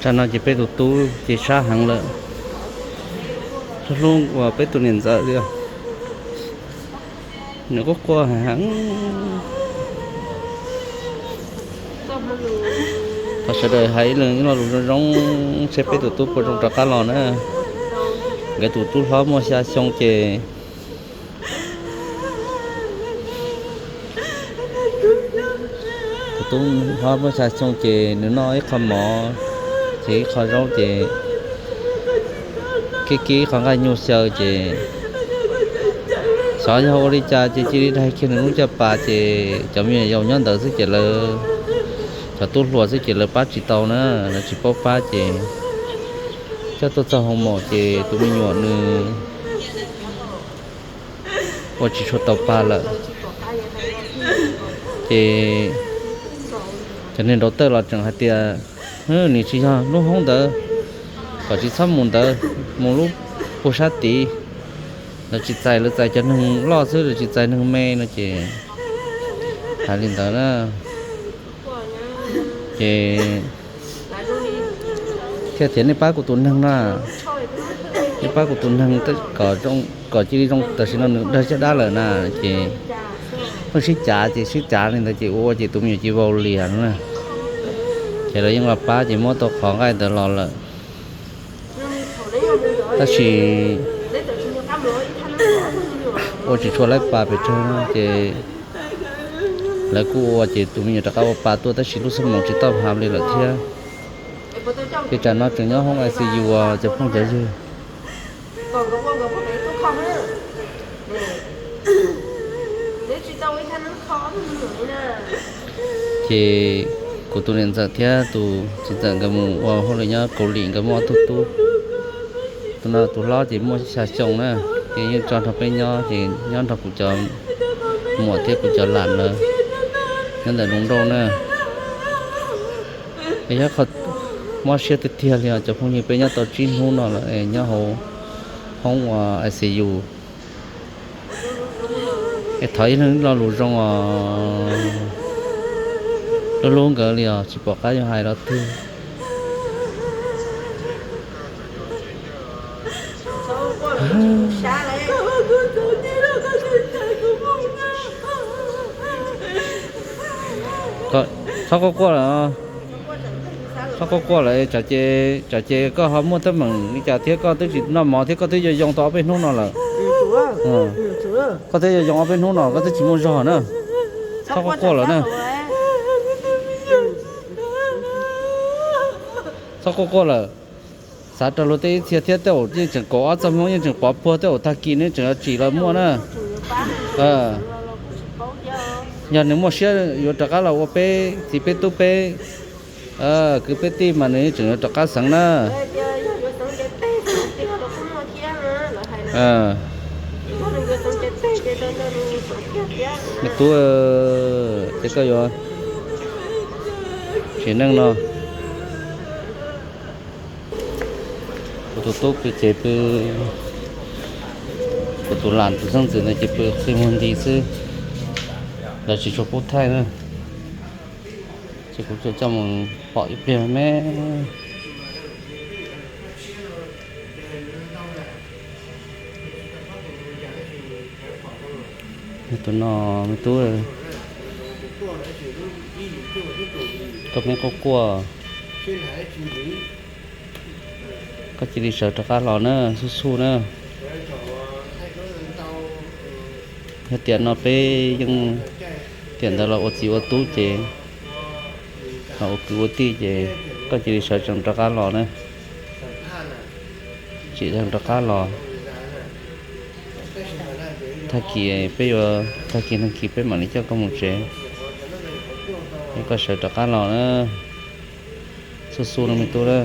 Tsam no ces peb tus tub ces sab heev lawm, hlub hlub uas peb tus niam ntxawm li os. Nws quaj quaj heev. Thov sawv daws hais ib leeg ib lo lus zoo zoo seb peb tus tub puas zoo rov qab los na. Nkawd tus tub hlob muaj xya xyoo ces, tus tub hlob muaj xya xyoo ces nws noj ib qho mov, ces ib qho zaub ces kib kib ib qho nqaij nyuj xyaw ces xyov yog ua li cas ces cia li daig kiag nws lub caj pas ces cov me nyuam yaus nyob ntawd xwb ces lawv, cov tub hluas xwb ces lawv pab tsis tau na, lawv tsis paub pab ces coj tuaj txog hoo maum ces tus me nyuam nws ua tsis tshua tau pa lawm. Ces cov neeg nraud tawj los tseem hais tias, nim tsis yog lub hoob ntawd, kom tsis txhob mus ntawd, mus lub puag sab tid. Lawv tsis txais, lawv txais cov neeg loj xwb, lawv tsis txais neeg me no ces hais li ntawd na. Ces thiaj tias nej pab kuv tus neeg na, nej pab kuv tus neeg kom cia li zoo, tam sim no nws dawg caj dab lawm na. Ces pheej sib cav ces sib cav li ntawd ces ua ua ces tus me nyuam cia li vau lias no na. Ces lawv yeej los pab ces muab tau qhov nqaij ntawd los lawm. Tab sis ua tsis tshua laib pa pes tsawg no ces lawv kuj ua ces tus me nyuam rov qab ua pa tuaj tab sis lub xab moos tsis tau hav li lawm thiab. Ces tsam no tseem nyob hoob I C U cov phooj cov ywg. Ces kuv tus niam ntxawm thiab tus txiv ntxawm nkawd mus ua hauj lwm nyob Kaus Lim, nkawd muaj ob tug tub. Tus no tus hlob ces muaj xya xyoo na, ces yeej tso nrog peb nyob, ces nyob nrog kuv cov muam thiab kuv cov lam lawv, nyob ntawm Loos Nrauj na. Es yog qhov mob siab tiag tiag li os cov phooj ywg, peb nyob tau tsib hnub no lawm es nyob hauv hoob ua I C U. Es thov ib leeg lo lus zoo os, hlub hlub nkawd li os, tsis pom qab yuav hais lo twg. Txhob quaj quaj lawm, txhob quaj quaj lawm, tsam ces koj ho muaj teeb meem li cas thiab, koj twb tsis noj mov thiab koj twb yuav yoo tau ob peb hnub no lawm. Koj twb yuav yoo ob peb hnub no koj twb tsis muaj zog na. Txhob quaj quaj lawm na. Txhob quaj quaj lawm. Xav rau luag tej ib txhia thiab, tej zaum yeej tseem kaum ob txoj hmoov yeej tseem pov puag, tej zaum tag kis nws tseem yuav tsim los muaj na. Yog nws muaj siab yuav rov qab los ua peb txiv peb tub peb kwv peb tij mas nws yeej tseem yuav rov qab xeev na. Me tub, ces koj yuav sim neej no. Kuv tus tub pw ces pw, kuv tus lam tus xeeb ntxwv ntawd ces pw qi muag nti xwb, lawv tsis tshua pub thaij na. Ces kuv tsuas coj mus pom ib pliag me. Tus no me tub, koj pheej quaj quaj, koj cia li sawv rov qab los na, xub xub na. Yog tiam no peb yeej, tiam ntawd los ua txiv ua tub ces, los ua kwv ua tij ces koj cia li sawv tsees rov qab los na. Tsis tsees rov qab los, tag kis peb yuav, tag kis nag kis peb mam li coj koj mus tsev, es koj sawv rov qab los na. Xub xub no me tub na.